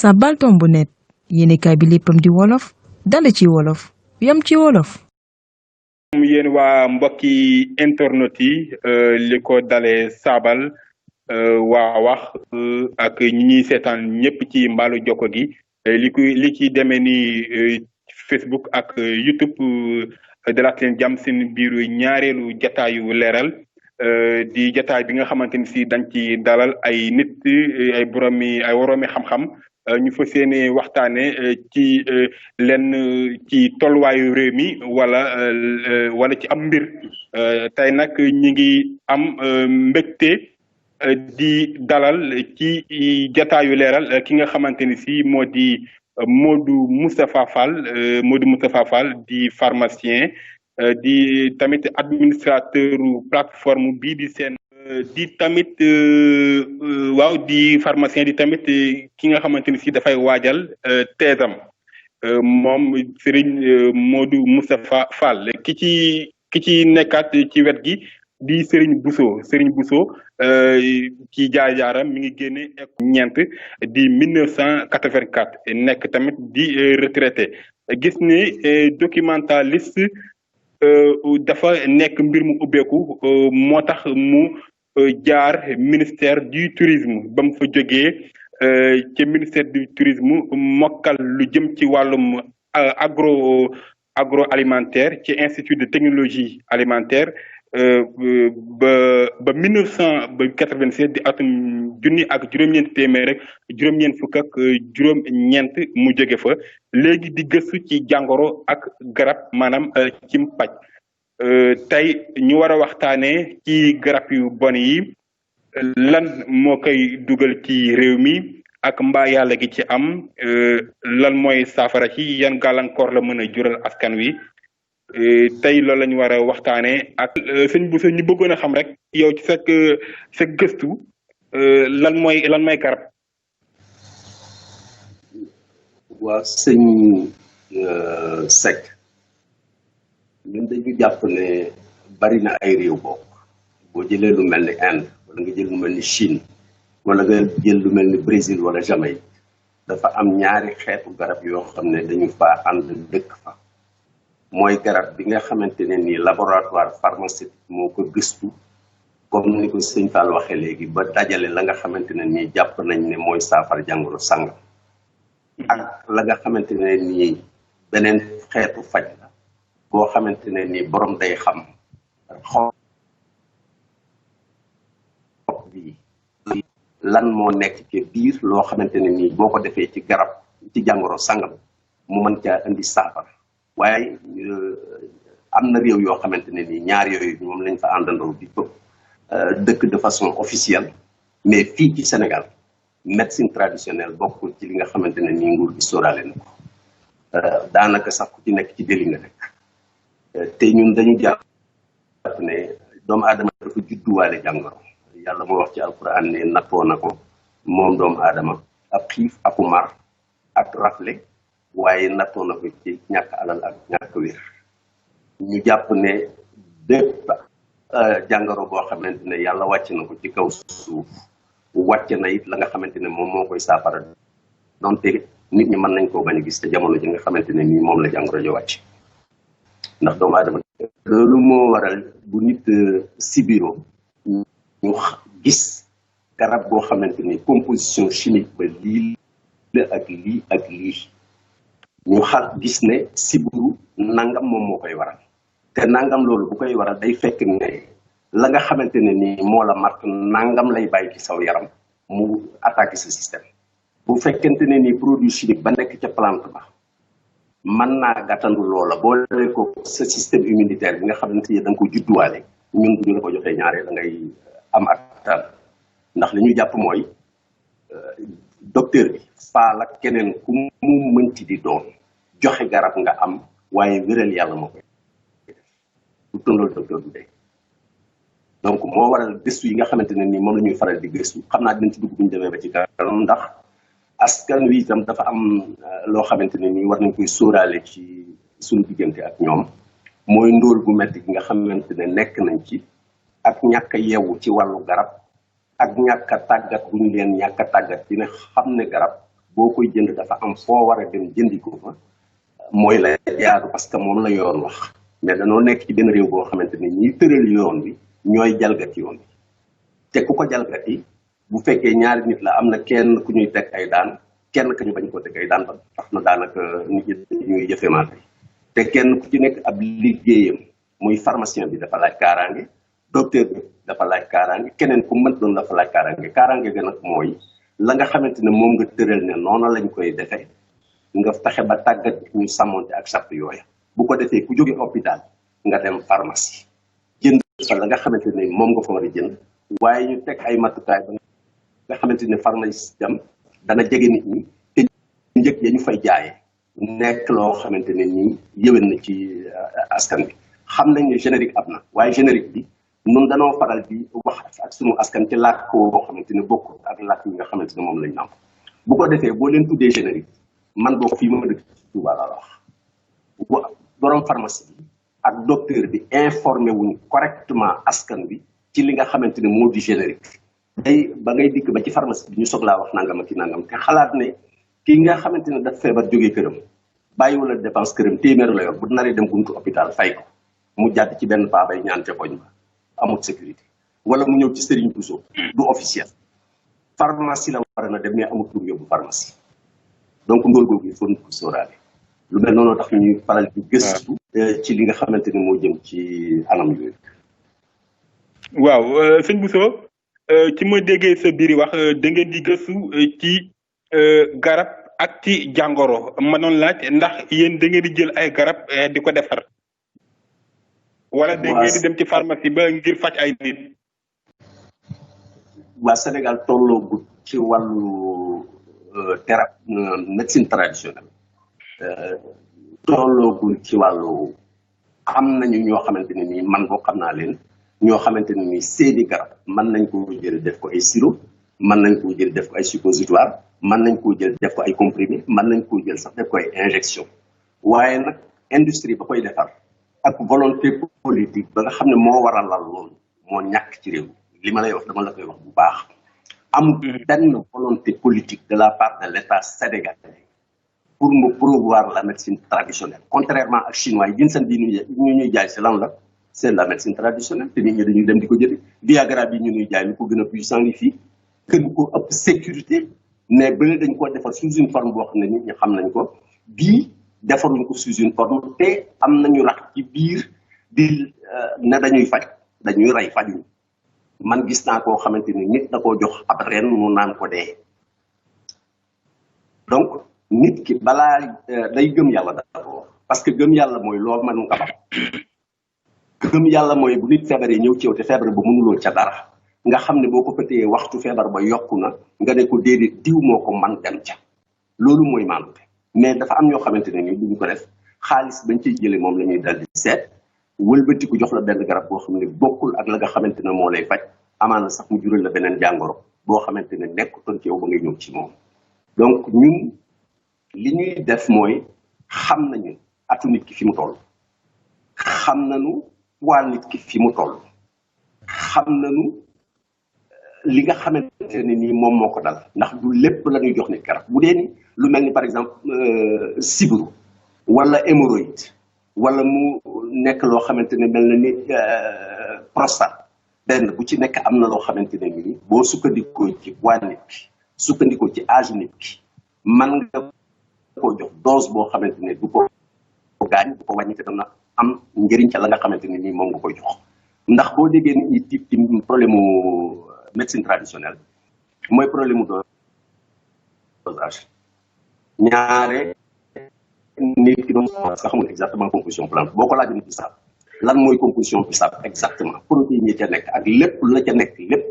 Sabaltombonet yéenekaay bi léppam di wolof dale ci wolof yam ci wolof. yéen waa mbokki internet yi li ko dalee saabal waa wax ak ñi ñuy seetaan ñëpp ci mbaalu jokko gi li ci demee ni Facebook ak YouTube dalaat leen jàmm seen biiru ñaareelu jataayu leeral di jataay bi nga xamante ni si dañ ci dalal ay nit ay woroomi xam-xam ñu fas yéene waxtaane ci lenn ci tolluwaayu réew mi wala ci am mbir tey nag ñi ngi am mbégte di dalal ci jataayu leeral ki nga xamante ni si moo di Modou Moustapha Fall di pharmacien di tamit administrateur plateforme bii di seen di tamit di pharmacien di tamit ki nga xamante ni si dafay waajal teesam moom Serigne Modou Moustapha Fall ki ci nekkaat ci wet gi di Serigne Bousso ci jaar-jaaram mi ngi génne ñeent di 1984 nekk tamit di retraité gis ni documentaliste dafa nekk mbir mu ubbeeku moo tax mu jaar ministère du tourisme ba mu fa jógee ci ministère du tourisme mokkal lu jëm ci wàllum agroalimentaire ci institut de technologie alimentaire ba 1987 di atum junni ak juróom-ñeent téeméer rek juróom-ñeent fukk ak juróom-ñeent mu jóge fa léegi di gëstu ci jàngoro ak garab maanaam ci paj tey ñu war a waxtaanee ci garab yu bon yi lan moo koy dugal ci réew mi ak mbaa yàlla gi ci am lan mooy saafara ci yan gàllankoor la mën a jural askan wi tey loolu la ñu war a waxtaanee ak sëñ Bousso ñu bëggoon a xam rek yow ci sa gëstu lan mooy garab. waaw sëñ Seck ñun dañu jàpp ne bari na ay réew boo jëlee lu mel ni Inde wala nga jël lu mel ni Chine wala nga jël lu mel ni Brésil wala Jamaïque dafa am ñaari xeetu garab yoo xam ne dañu faa ànd dëkk fa. mooy garab bi nga xamante ne nii laboratoire pharmaceutique moo ko gëstu comme ni ko sëñ Fall waxee léegi ba dajale la nga xamante ne nii jàpp nañ ne mooy saafara jàngoro sàngam ak la nga xamante ne nii beneen xeetu faj la boo xamante ne nii borom day xam xob bi lan moo nekk ci biir loo xamante ne nii boo ko defee ci garab ci jàngoro sàngam mu mën caa indi saafara. waaye am na réew yoo xamante ne nii ñaar yooyu moom lañ fa àndandoo di ko dëkk de façon officielle mais fii ci Sénégal médecine traditionnelle bokkul ci li nga xamante ne nii nguur gi sóoraale na ko daanaka sax ku ci nekk ci deli nga nekk te ñun dañu jàpp ne doomu aadama dafa judduwaale jàngoro yàlla moo wax ci alquran ne nattoo na ko moom doomu aadama ak xiif aku mar ak rafle waaye nattoo na ko ci ñàkk alal ak ñàkk wér ñu jàpp ne bépp jàngoro boo xamante ne yàlla wàcc na ko ci kaw suuf wàcc na it la nga xamante ne moom moo koy saafara donte nit ñi mën nañ koo bañ a gis te jamono ji nga xamante ne nii moom la jàngoro ji wàcc ndax doomu aadama loolu moo waral bu nit sibiro ñu gis garab boo xamante ni composition chimique ba lii la ak lii ak lii ñu gis ne sibiru nangam moom moo koy waral te nangam loolu bu koy waral day fekk ne la nga xamante ne ni moo la mat nangam lay bàyyi ci saw yaram mu attaqué sa système bu fekkente ne ni produit chimique ba nekk ca plante ba mën naa gàttandu loola boole ko sa système immunitaire bi nga xamante ni da nga ko judduwaale ñun bu ñu la ko joxee ñaare da ngay am ak tan ndax li ñu jàpp mooy docteur bi faal ak keneen ku mu mënti di doon joxe garab nga am waaye wéral yàlla moo koy def bu tondool docteur bu dee donc moo waral gëstu yi nga xamante ne nii moom la ñuy faral di gëstu xam naa dinañ ci dugg bu ñu demee ba ci kanam ndax askan wi itam dafa am loo xamante ne nii war nañ koy sóoraale ci suñu diggante ak ñoom mooy ndóol bu metti gi nga xamante ne nekk nañ ci ak ñàkk a yeewu ci wàllu garab ak ñàkk a tàggat bu ñu leen ñàkk a tàggat dina xam ne garab boo koy jënd dafa am foo war a dem jëndi ko fa mooy la jaadu parce que moom la yoon wax mais danoo nekk ci benn réew boo xamante ni ñi tëral yoon bi ñooy jalgati yoon bi te ku ko jalgati bu fekkee ñaari nit la am na kenn ku ñuy teg ay daan kenn ka ñu bañ ko teg ay daan ba tax na daanaka nit ñi ñuy jëfemaate te kenn ku ci nekk ab liggéeyam muy pharmacien bi dafa laaj kaaraange docteur bi dafa laaj kaaraange keneen ku mën doon dafa laaj kaaraange kaaraange ga nag mooy la nga xamante ne moom nga tëral ne noonu lañ koy defee nga fexe ba tàggat ñu sàmmonte ak charte yooya bu ko defee ku jóge hôpital nga dem pharmacie jënd fa la nga xamante ne moom nga fa war a jënd waaye ñu teg ay matukaay ba nga xamante ne pharmacie dem dana jege nit ñi te njëkk ya ñu fay jaayee nekk loo xamante ne nii yëwén na ci askan bi xam nañ ne générique am na waaye générique bi nun danoo faral di wax ak sunu askan ci làkk boo xamante ne bokkul ak làkk yi nga xamante ne moom lañ nàmp bu ko defee boo leen tuddee générique man boo fii ma dëkk ci Touba laa wax borom pharmacie bi ak docteur bi informé wuñ correctement askan bi ci li nga xamante ne moo di générique day ba ngay dikk ba ci pharmacie bi ñu soog laa wax nangam ak ki nangam te xalaat ne ki nga xamante ne daf feebar jógee këram bàyyiwula dépense këram téeméer la yor bu naree dem buntu hôpital fay ko mu jàdd ci benn paabay ñaan te koñ ba amul sécurité wala mu ñëw ci Serigne Bousso du officiel pharmacie la war na dem mais amul pour yóbbu pharmacie donc ndóol googu il faut ko sóoraale lu mel noonu tax ñuy faral di gëstu ci li nga xamante ne moo jëm ci anam yooyu. waaw sëñ Bousso ci ma déggee sa biir wax da ngeen di gëstu ci garab ak ci jàngoro ma doon laaj ndax yéen da ngeen di jël ay garab di ko defar. wala da ngeen di dem ci pharmacie ba ngir faj ay nit. waa Sénégal tolloogut ci wàllu médecine traditionnelle tolloogul ci wàllu am nañu ñoo xamante ne nii man boo xam naa leen ñoo xamante ne nii seeni garab mën nañ koo jël def ko ay sirop mën nañ koo jël def ko ay suppositoire mën nañ koo jël def ko ay comprimé mën nañ koo jël sax def ko ay injection waaye nag industrie ba koy defar ak volonté politique ba nga xam ne moo waral lal loolu moo ñàkk ci réew li ma lay wax dama la koy wax bu baax am benn volonté politique de la part de l'État sénégalais pour mu promouvoir la médecine traditionnelle contrairement ak chinois yi ginseng bi ñu ñuy jaay si lan la c'est la médecine traditionnelle te nit ñi dañuy dem di ko jëli Viagra bi ñu ñuy jaay lu ko gën a puissant ngi fii gën ko ëpp sécurité mais bële dañ ko defar sous une forme boo xam ne nit ñi xam nañ ko bii defaruñ ko sous une forme te am nañu rax ci biir di ne dañuy faj dañuy rey fajuñ man gis naa koo xamante ni nit da koo jox ab ren mu naan ko dee donc nit ki balaa day gëm yàlla d'abord parce que gëm yàlla mooy loo mën nga ba gëm yàlla mooy bu nit feebaree ñëw ci yow te feebar ba mënuloo ca dara nga xam ne boo ko pëtee waxtu feebar ba yokku na nga ne ko déedéet diw moo ko man dem ca loolu mooy maanute mais dafa am ñoo xamante ne ni duñu ko def xaalis bañ ciy jëlee moom la ñuy dal di seet wëlbatiku jox la benn garab boo xam ne bokkul ak la nga xamante ne moo lay faj amaana sax mu jural la beneen jàngoro boo xamante ne nekkutoon ci yow ba ngay ñëw ci moom donc ñun li ñuy def mooy xam nañu atu nit ki fi mu toll xam nañu poids nit ki fi mu toll xam nañu li nga xamante ne nii moom moo ko dal ndax du lépp la ñuy jox nit garab bu dee ni lu mel ni par exemple sibiru wala hémorroïde wala mu nekk loo xamante ne mel na ni prostate benn bu ci nekk am na loo xamante ne nii boo sukkandikoo ci poids nit ki sukkandikoo ci âge nit ki man nga koo jox dose boo xamante ne du ko gaañ du ko wàññi te dana am njëriñ ca la nga xamante ne nii moom nga koy jox ndax boo déggee nit ñi tiit ci problème mu médecine traditionnelle mooy problème mu dosage ñaare nit ki doon parce que xamul exactement composition plante boo ko laajoon bisaab lan mooy composition bisaab exactement protéines yi ca nekk ak lépp la ca nekk lépp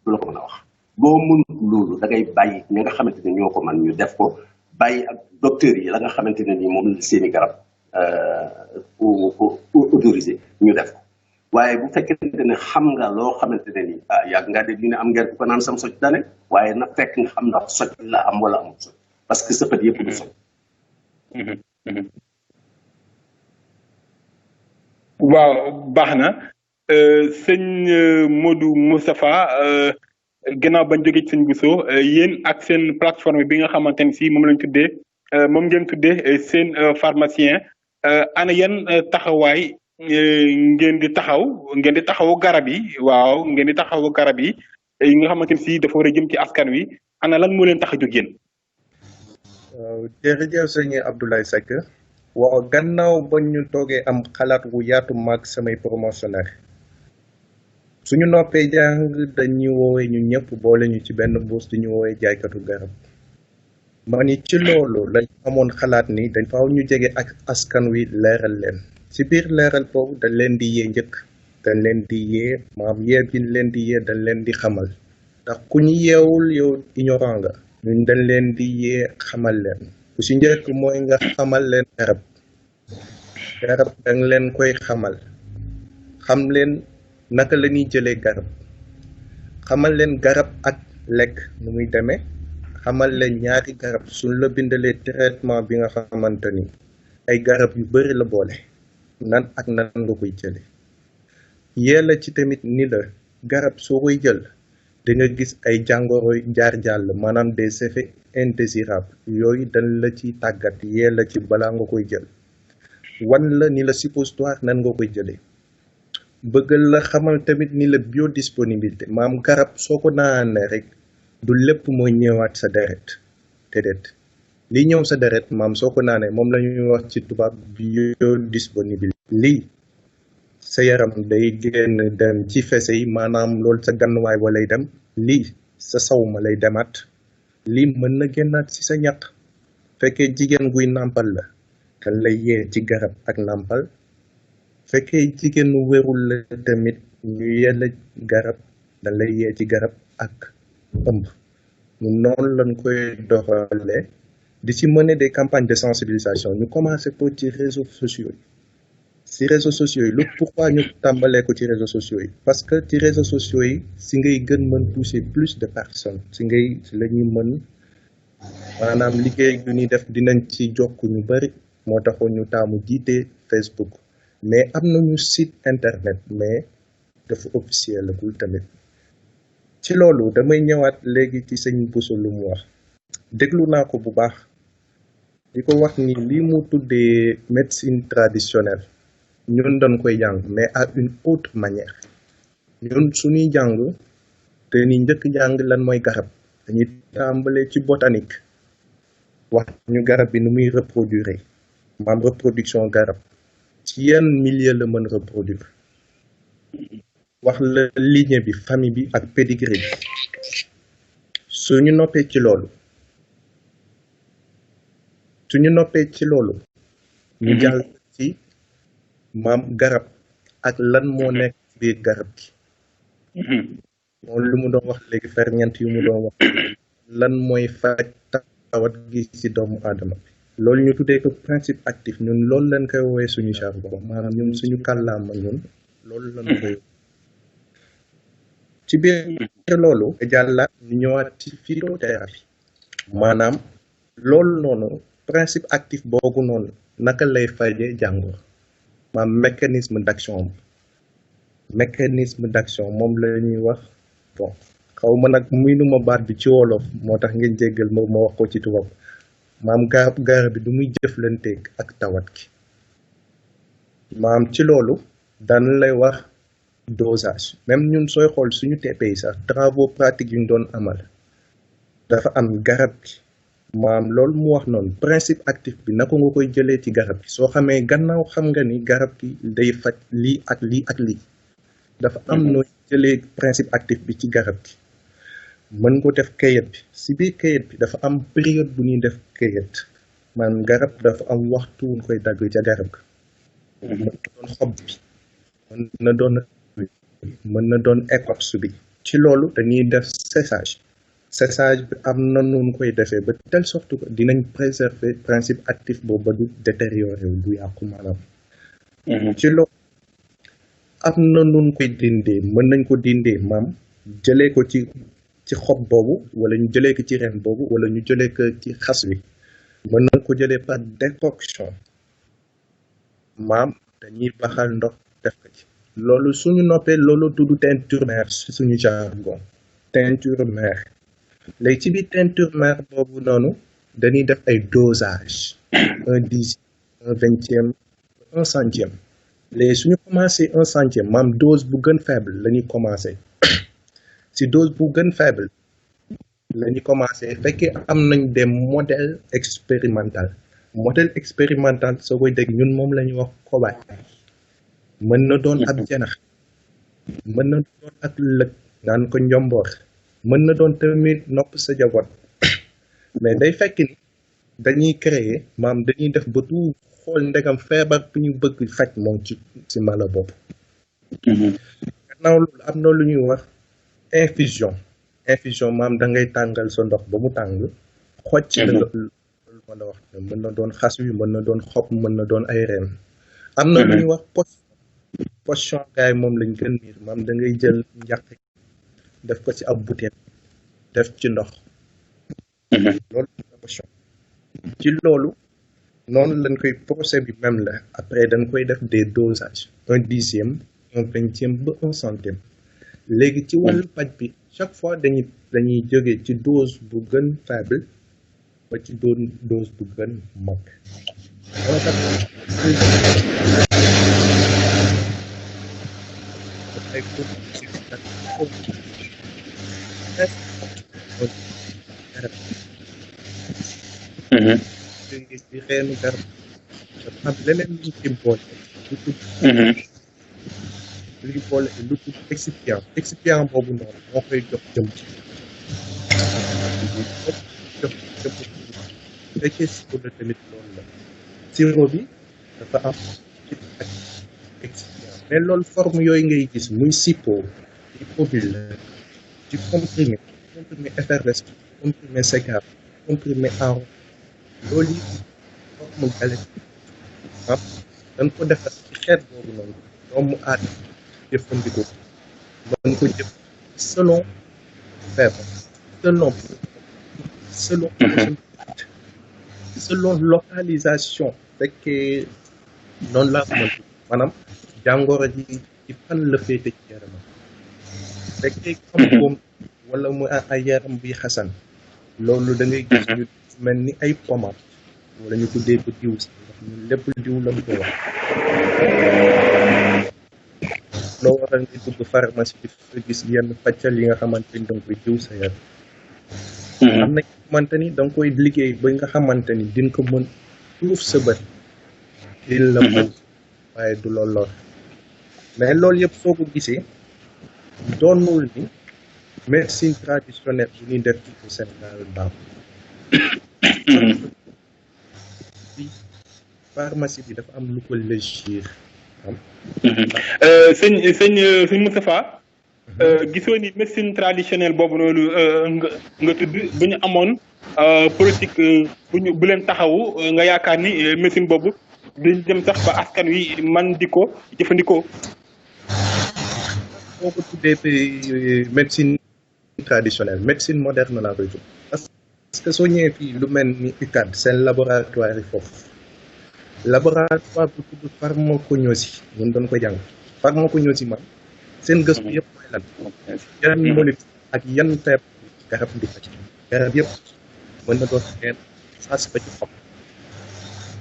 du la ko mën a wax boo mënut loolu da ngay bàyyi ñi nga xamante ne ñoo ko man ñu def ko bàyyi ak docteurs yi la nga xamante ne nii moom la seeni garab autorisé ñu def ko waaye bu fekkente ne xam nga loo xamante ne nii yàgg ngaa dégg ñu ne am ngeen ko naan sam soj dane waaye na fekk nga xam ndax soj la am wala amul soj parce que sëfat yëpp du soj waaw baax na sëñ Modou Moustapha gannaaw bañ jógee ci sëñ Bousso yéen ak seen plateforme bi nga xamante ne si moom lañ tuddee moom ngeen tuddee seen pharmacien ana yan taxawaay ngeen di taxawu garab yi waaw ngeen di taxawu garab yi nga xamante ne si dafa war a jëm ci askan wi ana lan moo leen tax a jóg yéen. waaw jërëjëf sëñ Abdoulaye Seck waaw gannaaw ba ñu toogee am xalaat wu yaatu maag samay promotionnaire suñu noppee jàng dañuy woowee ñu ñëpp boole ñu ci benn mbuus di ñu woowee jaaykatu garab ma ni ci loolu lañ amoon xalaat ni dañ faaw ñu jege ak askan wi leeral leen ci biir leeral boobu dañ leen di yee njëkk dañ leen di yee maam yee bi leen di yee dañ leen di xamal ndax ku ñu yeewul yow ignorant nga ñun dañ leen di yee xamal leen ku ci njëkk mooy nga xamal leen garab danga leen koy xamal xam leen naka la ñuy jëlee garab xamal leen garab ak lekk nu muy demee xamal leen ñaari garab suñ la bindalee traitement bi nga xamante ni ay garab yu bari la boole nan ak nan nga koy jële yella ci tamit ni la garab soo koy jël di nga gis ay jàngoro jaar jàll maanaam des effets indésirables yooyu dañ la ci tàggat yella ci balaa nga koy jël wan la ni la suppositoire nan nga koy jëlee bëggal la xamal tamit ni la biodisponibilité maam garab soo ko naanee rek du lépp mooy ñëwaat sa deret déedéet li ñëw sa deret maam soo ko naanee moom la ñuy wax ci tubaab biodisponibilité lii sa yaram day génn dem ci fese yi maanaam loolu sa gannuwaay wa lay dem lii sa sawma lay demaat lii mën na génnaat ci sa ñaq fekkee jigéen guy nàmpal la kan lay yee ci garab ak nàmpal fekkee jigéen wérul la tamit ñu yella garab dañ lay yee ci garab ak ëmb ñu noonu lañ koy doxalee di ci mener des campagnes de sensibilisation ñu commencé ko ci réseaux sociaux yi ci réseaux sociaux yi lu pourquoi ñu tàmbalee ko ci réseaux sociaux yi parce que ci réseaux sociaux yi si ngay gën mën toucher plus de personnes si la ñuy mën maanaam liggéey yu ñuy def dinañ ci jokk ñu bari moo taxoon ñu taamu jiite Facebook mais am nañu site internet mais dafa officiel lagul tamit ci loolu damay ñëwaat léegi ci sëñ Bousso lu mu wax déglu naa ko bu baax di ko wax ni lii mu tuddee médecine traditionnelle ñun dañ koy jàng mais à une autre manière ñun suñuy jàng te ni njëkk jàng lan mooy garab dañuy tàmbale ci botanique wax ñu garab bi nu muy reproduire maam reproduction garab ci yenn milieu la mën reproduire wax la lignée bi famille bi ak pédigré bi suñu noppee ci loolu ñu jàll ci maam garab ak lan moo nekk ci biir garab gi moom lu mu doon wax léegi ferñeent yu mu doon wax lan mooy faj tawat gi ci doomu aadama bi loolu ñu tuddee ko principe actif ñun loolu lañ koy woowee suñu jargon maanaam ñun suñu kàllaama ñun loolu lañ koy ci biir loolu jàllaat ñu ñëwaat ci phytothérapie maanaam loolu noonu principe actif boobu noonu naka lay fajee jàngoro maanaam mécanisme d'action moom la ñuy wax bon xaw ma nag muy nu ma baat bi ci wolof moo tax ngeen jéggal ma wax ko ci tubaab maam garab bi du muy jëflanteeg ak tawat gi maam ci loolu daan lay wax dosage même ñun sooy xool suñu TP yi sax travaux pratiques yu ñu doon amal dafa am garab gi maam loolu mu wax noonu principe actif bi naka nga koy jëlee ci garab gi soo xamee gannaaw xam nga ni garab gi day faj lii ak lii ak lii dafa am noo jëlee principe actif bi ci garab gi mën ko def kayit bi si biir kayit bi dafa am période bu ñuy def kayit maanaam garab dafa am waxtu wuñ koy dagg ca garab ga mën na doon xob bi mën na doon écorce bi ci loolu dañuy def séchage bi am na nun koy defee ba telle sorte que dinañ préserver principe actif boobu ba du détérioré wu du yàqu maanaam ci loolu am na nun koy dindee mën nañ ko dindee maam jëlee ko ci xob boobu wala ñu jëlee ko ci ren boobu wala ñu jëlee ko ci xas wi mën nañ ko jëlee par décoction maam dañuy baxal ndox def ko ci loolu suñu noppee loolu tudd teinture mère suñu jargon teinture mère léegi ci biir teinture mère boobu noonu dañuy def ay dosage 1/10 1/20 1/100 léegi suñu commencé 1/100 maam dose bu gën faible la ñuy commencé si dose bu gën faible la ñuy commencé fekkee am nañ des modèles expérimental modèle expérimental soo koy dégg ñun moom la ñuy wax cobaye mën na doon ab janax mën na doon ak lëg naan ko njomboor mën na doon tamit nopp sa jaboot mais day fekk ni dañuy créer maam dañuy def ba tout xool ndegam feebar bi ñu bëgg faj moom ci mala bopp gannaaw loolu am na lu ñuy wax infusion maam da ngay tàngal sa ndox ba mu tàng xoj ci la loolu ma la wax mën na doon xas wi mën na doon xob mën na doon ay reen am na lu ñuy wax potion gaay moom lañ gën miir maam da ngay jël njaq def ko ci ab bouteille def ci ndox loolu potion ci loolu noonu lañ koy procès bi même la après dañ koy def des dosages 1/10 1/20 ba 1/100 léegi ci wàllu paj bi chaque fois dañuy jóge ci dose bu gën faible ba ci dose bu gën mag ci xeenu garab dafa am leneen luñ ci boole lu tudd excipient boobu noonu moo koy jox jëm fekkee sirop la tamit loolu la sirop bi dafa am ak excipient mais loolu forme yooyu ngay gis muy sippo ci ovule ci comprimé effervescent comprimé sécap comprimé en loolu yi forme galette am dañ ko defar ci xeet boobu noonu doomu aadama jëfandikoo mën ko jëf selon feebar selon localisation fekkee noonu laa ko mën maanaam jàngoro ji ci fan la féete ci yaramam fekkee am boom wala mu ay yaram bi xasan loolu da ngay gis ñu mel ni ay pommade wala ñu tuddee ko diw si ndax ñun lépp diw lañ ko wax loo waral nga dugg pharmacie bi fa gis yenn pàccal yi nga xamante ni danga koy diw sa yaram am na xamante ni danga koy liggéey ba nga xamante ni din ko mën tuuf sa bët il la mën waaye du lool lor mais loolu yëpp soo ko gisee doonul ni médecine traditionnelle bu ñuy def ci Sénégal baax pharmacie bi dafa am lu ko légir am sëñ Moustapha gisoo ni médecine traditionnelle boobu noonu nga tudd bu ñu amoon politique bu leen taxawu nga yaakaar ni médecine boobu dañ dem sax ba askan wi man di ko jëfandikoo. boo ko tuddee médecine traditionnelle médecine moderne laa koy tudd parce que soo ñëwee fii lu mel ni UCAD seen laboratoire yi foofu laboratoire bu tudd pharmacognosie ñun doon ko jàng pharmacognosie man seen gëstu yëpp mooy lan yan molécule ak yan type garab di faj garab yëpp mën na doon xeen saas ba ci xob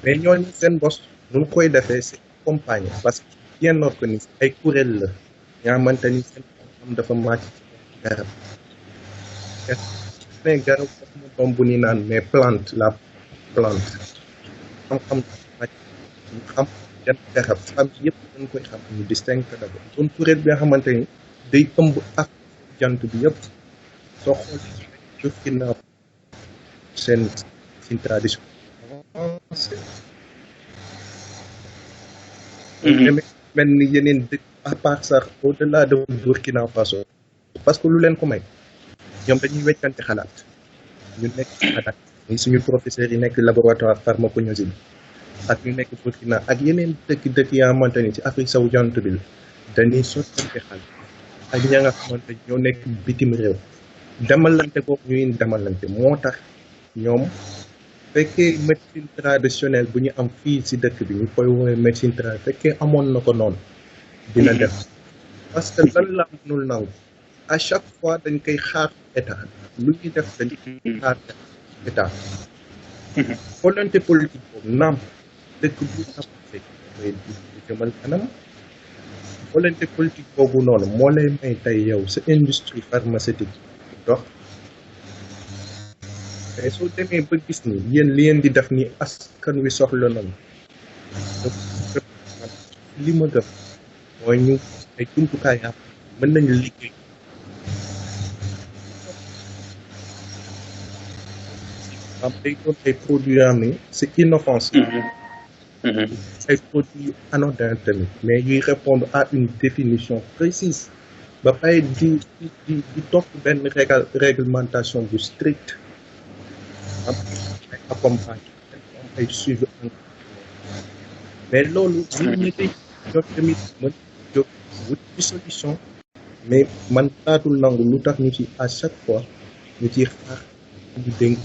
mais ñooñu seen bos nu mu koy defee c'est accompagné parce que bien organisé ay kuréel la nga xamante ni seen xam dafa màcc ci garab mais garab dafa mu doom bu ni naan mais plante xam-xam màcc ñu xam yan garab xam yëpp dañ koy xam ñu distingue d'abord doon kuréel bi nga xamante ni day ëmb ak jant bi yëpp soo xoolee Burkina seen tradition mel ni yeneen dëkk à part sax au delà de Burkina Faso parce que lu leen ko may ñoom dañuy weccante xalaat ñu nekk xalaat ni suñu professeurs yi nekk laboratoire pharmacognosie bi ak ñu nekk Burkina ak yeneen dëkk yaa xamante ni ci Afrique sowu jant bi la dañuy sottante xalaat ak ña nga xamante ñoo nekk bitim réew demalante ko ñuy demalante moo tax ñoom fekkee médecine traditionnelle bu ñu am fii ci dëkk bi ñu koy woowee médecine traditionnelle fekkee amoon na ko noonu dina def parce que lan la mënul nangu à chaque fois dañ koy xaar état lu ñuy def dañ koy xaar état volonté politique boobu naam dëkk bu avancé mooy di jëmal kanam volonté politique boobu noonu moo lay may tey yow sa industrie pharmaceutique dox mais soo demee ba gis ni yéen li ngeen di def ni askan wi soxla nañu li ma gëm mooy ñu ay jumtukaay am mën nañu liggéey am day doon ay produits yoo xam ni c'est inoffensif ay produits anodins tamit mais yuy répondre à une définition précise ba pare di topp benn réglementation bu stricte am ay accompagnement am ay suivi mais loolu nit ñi day jot tamit mën jóg wut ci solution mais man taatul nangu lu tax ñu ci à chaque fois ñu ciy xaar di dénk